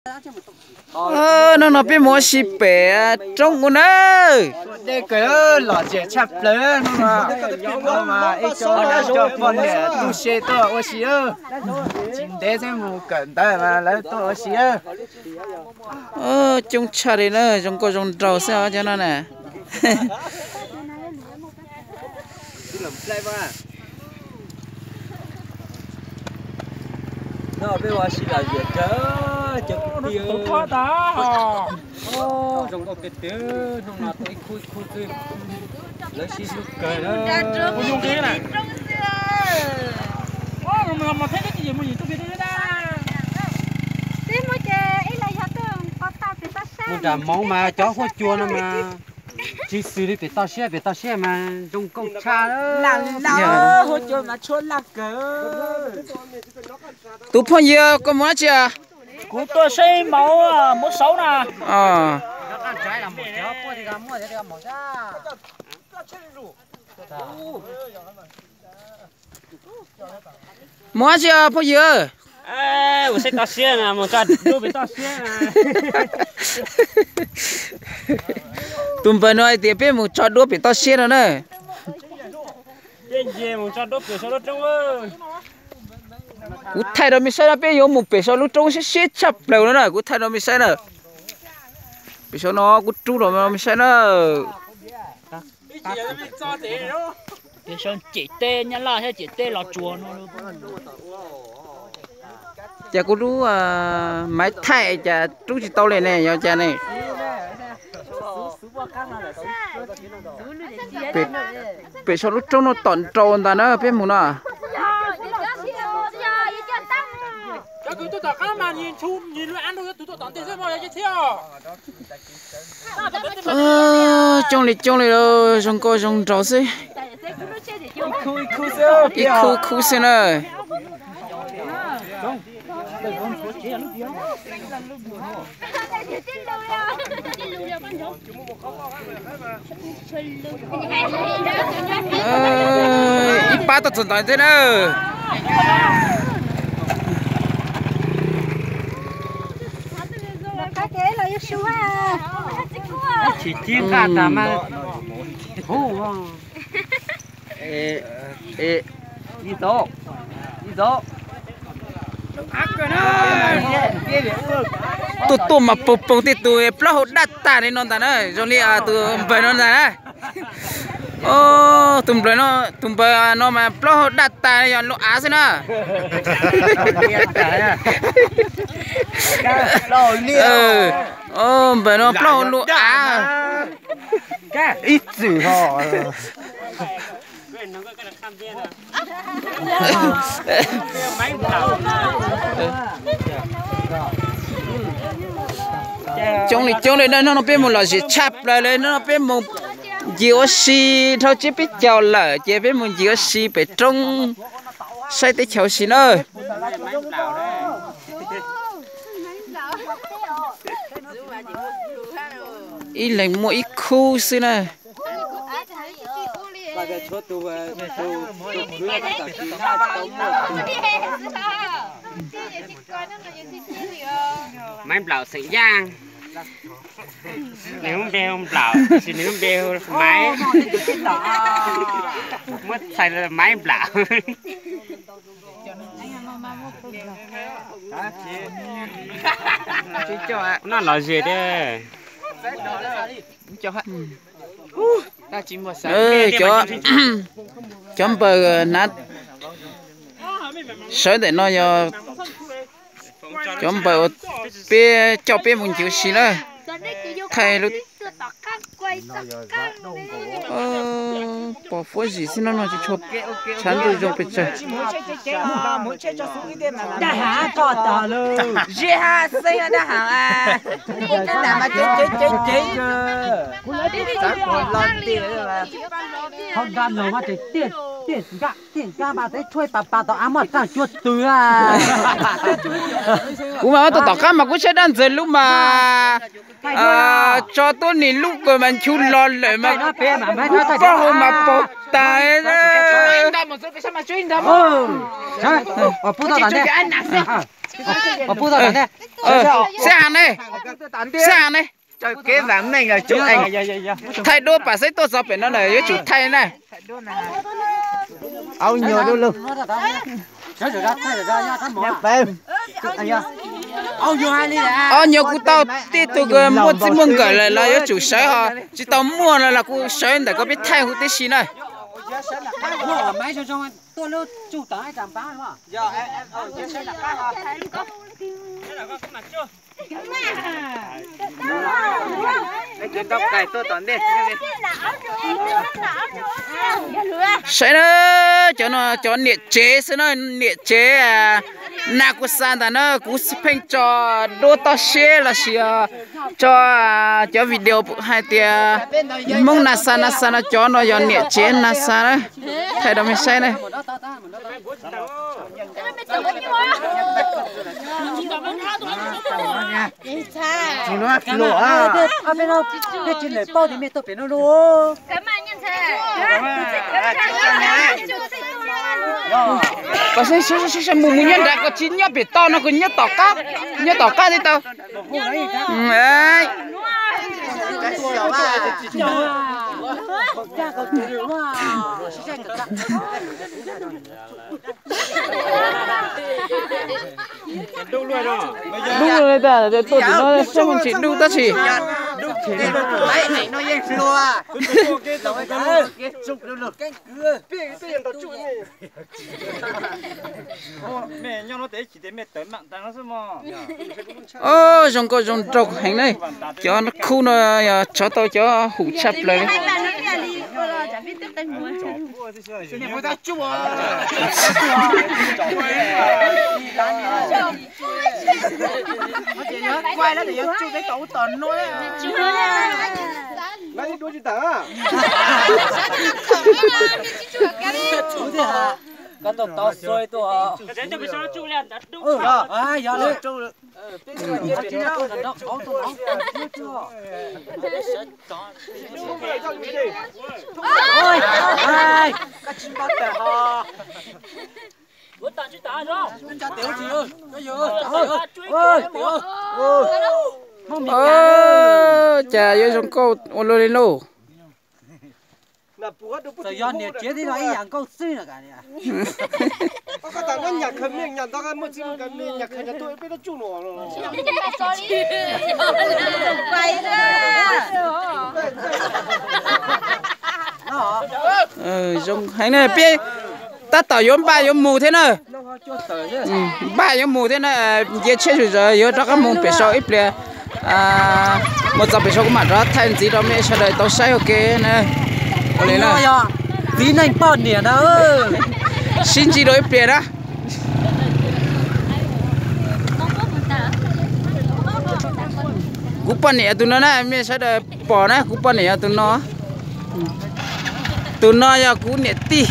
Hnub no peb mus ua si pem roob ua nawb. Dej kawg, lom zem tshaj plaws no. Ib co poj niam tu se tuaj ua si, tsis ntev xwb mus kawm ntawv mas lawv tuaj ua si. Coob tshaj li na, zoo nkauj zoo nraug xwb os cov no na. No peb ua si lom zem kawg cov kwv tij. Zoo nkauj tiag tiag, hnub no tuaj ib khub ib khub xwb, lawv sib hlub kawg na. Mus nram Hmoob mas cov huab cua no mas tsis xws li pem toj siab, pem toj siab mas zoo nkauj tshaj. Tus phooj ywg koj mus dab tsi? Kuv tuaj saib mauv, mauv saud na. Mus dab tsi phooj ywg? Mus saib toj siab, mus tso duab pem toj siab. Tus npawg no hais tias peb mus tso duab pem toj siab no na. Kuv thaij rau mej saib no, peb yuav mus pem saum lub roob siab siab tshaj plaws no na, kuv thaij rau mej saib na. Pem saum no kuv rub rau mej saib na. Cem teb Nyab Laj thiab cem teb Los Tsuas no. Cas kuv lub maiv thaij cas rub tsis tau li ne, yog cas ne? Pem saum lub roob no tom nraud ntag na peb mus no. Coob li coob li, zoo nkauj zoo nraug xwb. Ib khub ib khub xwb na. Ib pab tuaj txog ntawd thiab na. Chim cib nqaj tas mas huv. Tuaj tuaj mas poog poog tej tus plaub hau daj tas li no ntag na, zoo li tus npawg no ntag na. Tus npawg no, tus npawg no mas plaub hau daj tas yog lub av xwb na. Npawg no plaub hau lub av. Ib txwm ho. Coob li coob li na, hnub no peb mus lom zem tshaj plaws li, hnub no peb mus ncig ua si dhau tsiab peb caug lawm ces peb mus ncig ua si pem roob saib teb chaws ua si na. Ib leeg muaj ib khub xwb na. Maiv Nplaum xeem Yaj. Nws lub npe hu Nplaum, tiam sis nws lub npe hu Maiv. Muab txhais Maiv Nplaum. Noj lom zem tiag. Cov, cov npawg hnav sawv ntawm no yog cov npawg uas peb coj peb mus ncig ua si na. Thaij lub pos fuab zim xwb no no tsis tshua tshav ntuj zoo pes tsawg. Tiaj nkaj mas tseem tiaj nkaj mas tseem tshuaj pas pas tom av muaj raj cuag twg. Kuv mas tom tom qab mas kuv saib dab ntxawg lub mas tso tuab nig lub kawg mas nchu los lawm mas kuv plaub hau mas paug tas. Xab ha ne, xab ha ne, thaij duab pam xeb tuaj txog pem no na yuav tsum thaij na. Ob nyuag kuv tau tib tug muaj txij muaj nkawm lawm los yuav tsum sawv ho, tsis tau muaj los kuv sawv ntawm koj peb thaij huv tib si na. Saib na, cov no cov niam tsev xwb na, niam tsev na. Kuv xav ntawm no kuv pheej tso duab toj siab los sis tso cov video hais tias Hmoob na xa na xa no, cov no yog niam tsev na xa na. Thaij rau mej saib na. Mus mus nyob nrad, koj tsis nyob pem toj no, koj nyob tom qab, nyob tom qab thiaj tau. Dub li tas, tuaj tim no saib tsis dub tab sis. Zoo nkauj zoo nraug heev na. Cov khub no yog tso tau cov hum tshaj plaws li. Cas yuav zoo nkauj ua luaj li lauj. Txawm yog niam tsev thiab los ib yam nkauj xwb no. Zoo heev na, peb tab tom yuav npaj yuav mus thiab na. Npaj yuav mus thiab na, nce tsheb zuj zus yuav rov qab mus pem saud ib pliag. Mus txog pem saud kuv mam rov thaij ntxiv rau mej sawv daws tau saib ua ke na. Ua li na, txiv neej poj niam na. Sib ntsib dua ib pliag na. Kuv poj niam yog tus no na, mej sawv daws pom na, kuv poj niam yog tus no. Tus no yog kuv niam tij.